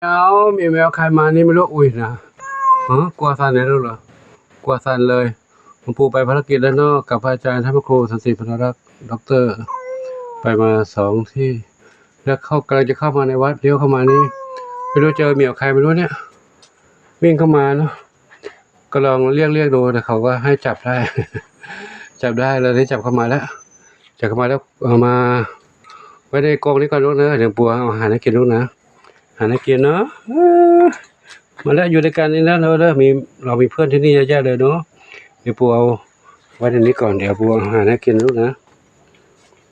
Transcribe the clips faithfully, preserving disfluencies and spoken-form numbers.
เอามีแมวใครมานี่ไม่รู้ อุ้ยนะ ฮะ กลัวสั่นเลยลูกเหรอ กลัวสั่นเลย หลวงปู่ไปภารกิจด้านนอกกับพระอาจารย์ท่านพระครูสันติพนรักษ์ ด็อกเตอร์ ไปมาสองที่ แล้วเข้ากำลังจะเข้ามาในวัด เลี้ยวเข้ามานี่ ไม่รู้เจอเหมียวใครไม่รู้เนี่ย วิ่งเข้ามาเนาะ ก็ลองเรียกเรียกดู แต่เขาก็ให้จับได้ จับได้ แล้วได้จับเข้ามาแล้ว จับเข้ามาแล้ว เอามา ไว้ในกรงนี้ก่อนลูกนะ เดี๋ยวปู่เอาอาหารให้กินลูกนะ อาหารให้กินเนาะ เออ มาแล้ว อยู่ด้วยกันนี่นะ เราเริ่มมี เรามีเพื่อนที่นี่เยอะแยะเลยเนาะ เดี๋ยวปู่เอาไว้ในนี้ก่อน เดี๋ยวปู่เอาอาหารให้กินลูกนะ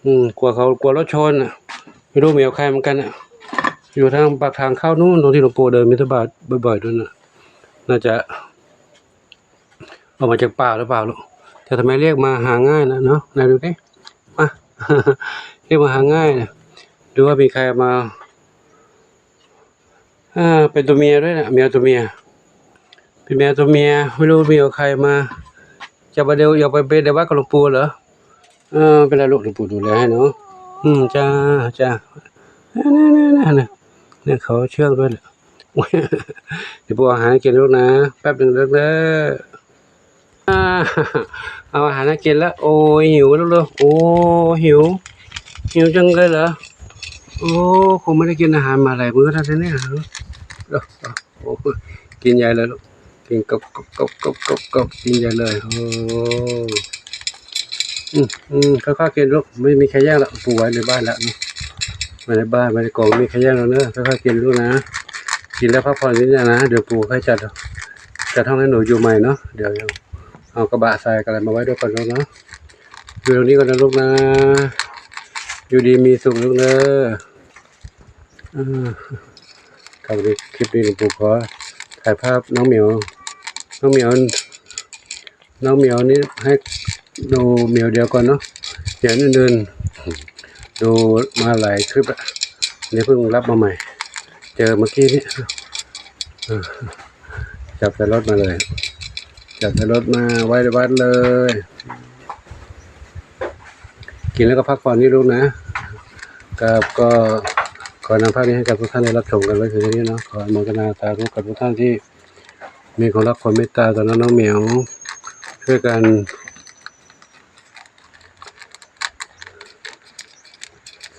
อืม กลัวเขา กลัวรถชนอ่ะ ไม่รู้เหมียวใครเหมือนกันอ่ะ อยู่ทางปากทางเข้านู่น ตรงที่หลวงปู่เดินบิณฑบาตบ่อยๆด้วยน่ะ น่าจะ ออกมาจากป่าหรือเปล่าลูก แต่ทำไมเรียกมาหาง่ายนะเนาะ ไหนดูดิ มา เรียกมาหาง่ายนะ ดูว่ามีใครมา อ่า เป็นตัวเมียด้วยนะ แมวตัวเมีย เป็นแมวตัวเมีย ไม่รู้มีกับใครมา จะมาเดียว อยากไปเป็นเดียววัดกับหลวงปู่เหรอ เออ เป็นไรลูก หลวงปู่ดูแลให้เนาะ อืม จ้า จ้า นั่นๆๆๆ เนี่ย เขาเชื่องด้วยแหละ เดี๋ยวปู่เอาอาหารให้กินลูกนะ แป๊บหนึ่งลูกเด้อ อ่า เอาอาหารให้กินแล้ว โอ้ย หิวแล้วเหรอ โอ้ หิว หิวจังเลยเหรอ โอ้ คงไม่ได้กินอาหารมาหลายมื้อแล้วนะเนี่ย โอ้ กินใหญ่เลยลูก กินกบกบกบกบกบกบ กินใหญ่เลย โอ้ อืม อืม ค่อยๆกินลูก ไม่มีใครแย่งหรอก ปู่ไว้ในบ้านแล้วเนาะ ไว้ในบ้าน ไว้ในกรง ไม่มีใครแย่งแล้วเนอะ ค่อยๆกินลูกนะ กินแล้วพักผ่อนนิดนึงนะ เดี๋ยวปู่ค่อยจัด จัดห้องให้หนูอยู่ใหม่เนาะ เดี๋ยวเอากระบะทรายกับอะไรมาไว้ด้วยก่อนลูกเนาะ อยู่ตรงนี้ก่อนนะลูกนะ อยู่ดีมีสุขลูกเนอะ เออ ครับ วันนี้คลิปนี้หลวงปู่ขอถ่ายภาพน้องเหมียว น้องเหมียว น้องเหมียวนี่ให้ดูเหมียวเดียวก่อนเนาะ เหมียวอื่นๆ ดูมาหลายคลิปอะ นี่เพิ่งรับมาใหม่ เจอเมื่อกี้นี้ เออ จับใส่รถมาเลย จับใส่รถมาไว้ในวัดเลย กินแล้วก็พักผ่อนนี่ลูกนะ ครับ ก็ขอนำภาพนี้ให้กับทุกท่านได้รับชมกันไว้เพียงเท่านี้เนาะ ขออนุโมทนาสาธุกับทุกท่านที่มีความรักความเมตตาต่อน้องเหมียว ช่วยกัน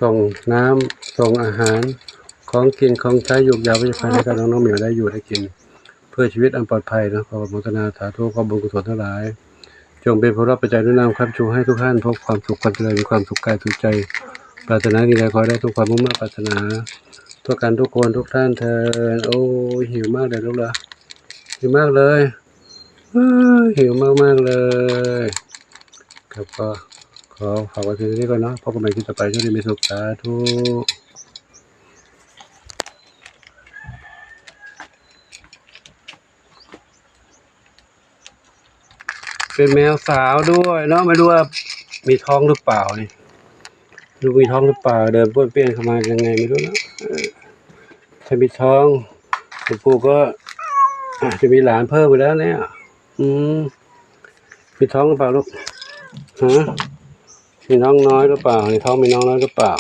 ส่งน้ำ ส่งอาหาร ของกิน ของใช้ หยูกยาพยาภัณฑ์ให้กับน้องๆเหมียวได้อยู่ได้กิน เพื่อชีวิตอันปลอดภัยนะ ขออนุโมทนาสาธุ ขอบุญกุศลทั้งหลาย จงเป็นผลปัจจัยหนุนนำค้ำชูให้ทุกท่านพบความสุขความเจริญ มีความสุขกายสุขใจ ปรารถนาสิ่งใดขอให้ได้ทุกความมุ่งมั่นปรารถนา ทั่วกันทุกคนทุกท่านเทอญ โอ้ย หิวมากเลยลูกเหรอ หิวมากเลย อ้า หิวมากๆเลย ครับ ก็ขอฝากไว้เพียงเท่านี้ก่อนเนาะ พบกันใหม่คลิปต่อไป โชคดีมีสุข สาธุ เป็นแมวสาวด้วยเนาะ ไม่รู้ว่ามีท้องหรือเปล่านี่ ดูมีท้องหรือเปล่า เดินป้วนเปี้ยนเข้ามายังไงไม่รู้นะ เออ ถ้ามีท้อง หลวงปู่ก็อาจจะมีหลานเพิ่มไปแล้วเนี่ย อืม มีท้องหรือเปล่าลูก ฮะ มีน้องน้อยหรือเปล่า ในท้องมีน้องน้อยหรือเปล่า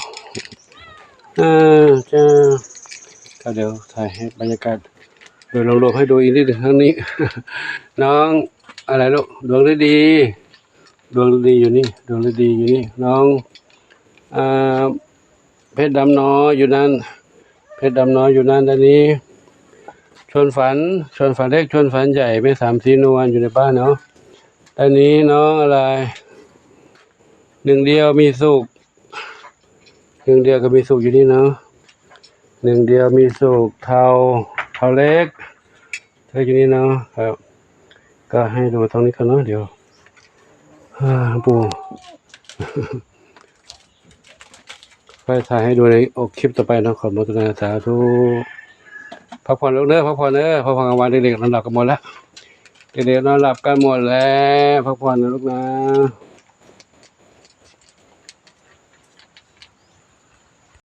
อ่า จ้า ก็เดี๋ยวถ่ายให้บรรยากาศโดยรวมๆให้ดูอีกนิดหนึ่ง ทั้งนี้ น้องอะไรลูก ดวงฤดี ดวงฤดีอยู่นี่ ดวงฤดีอยู่นี่ น้อง อ่า เพชรดำน้อยอยู่นั่น เพชรดำน้อยอยู่นั่น ด้านนี้ ชวนฝัน ชวนฝันเล็ก ชวนฝันใหญ่ แม่สามสีนวลอยู่ในบ้านเนาะ ด้านนี้น้องอะไร หนึ่งเดียวมีสุข หนึ่งเดียวก็มีสุขอยู่นี่เนาะ หนึ่งเดียวมีสุข เทา เทาเล็ก เธออยู่นี่เนาะ ครับ ก็ให้ดูตรงนี้ก่อนเนาะ เดี๋ยว อ่า ปู่ ค่อยถ่ายให้ดูในคลิปต่อไปเนาะ ขออนุโมทนาสาธุ พักผ่อนลูกเด้อ พักผ่อนเด้อ พักผ่อนกลางวัน เด็กๆนอนหลับกันหมดแล้ว เด็กๆนอนหลับกันหมดแล้ว พักผ่อนนะลูกนะ